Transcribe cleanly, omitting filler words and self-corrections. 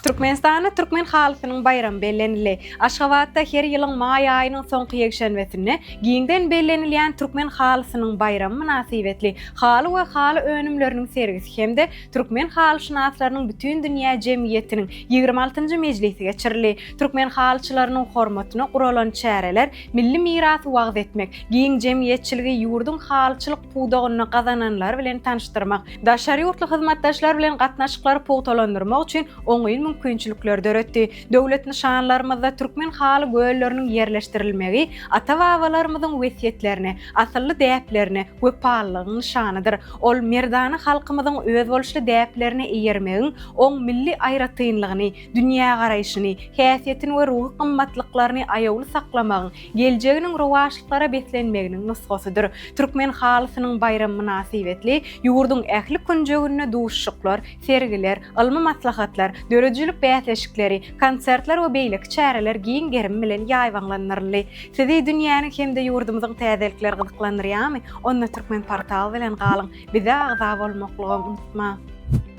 Türkmenistanda Türkmen halysynyň baýramy bellenildi. Aşgabatda her ýylyň maý aýynyň soňky ýekşenbesinde giňden bellenilýän Türkmen halysynyň baýramy mynasybetli haly we haly önümleriniň sergisi hem-de Türkmen halyşynaslarynyň bütindünýä jemgyýetiniň 26-njy mejlisi geçirildi. Türkmen halyçylarynyň hormatyna guralan çäreler milli mirasy wagyz etmek, giň jemgyýetçiligi ýurduň halyçylyk pudagynda gazananlary bilen tanyşdyrmak, daşary ýurtly hyzmatdaşlar bilen gatnaşyklary pugtalandyrmak üçin oňyn mümkinçilikleri döretdi. Döwlet nyşanlarymyzda türkmen haly gölleriniň ýerleşdirilmegi ata-babalarymyzyň wesýetlerine, asylly däplerine wepalylygyň nyşanydyr. Ol merdana halkymyzyň özboluşly däplerine eýermegiň oň milli aýratynlygyny, dünýägaraýşyny, häsiýetini we ruhy gymmatlyklaryny aýawly saklamagyň, geljeginiň rowaçlyklara beslenmeginiň nusgasydyr. Türkmen halysynyň baýramy mynasybetli ýurduň ähli künjeginde duşuşyklar, sergiler, ylmy maslahatlar, döredijilik bäsleşikleri, konsertler we beýleki çäreler giň gerim bilen ýaýbaňlandyryldy. Sizi dünýäniň hem-de ýurdumyzyň täzelikleri gyzyklandyrýarmy? Onda Türkmenportal bilen galyň, bize agza bolmaklygam unutmaň!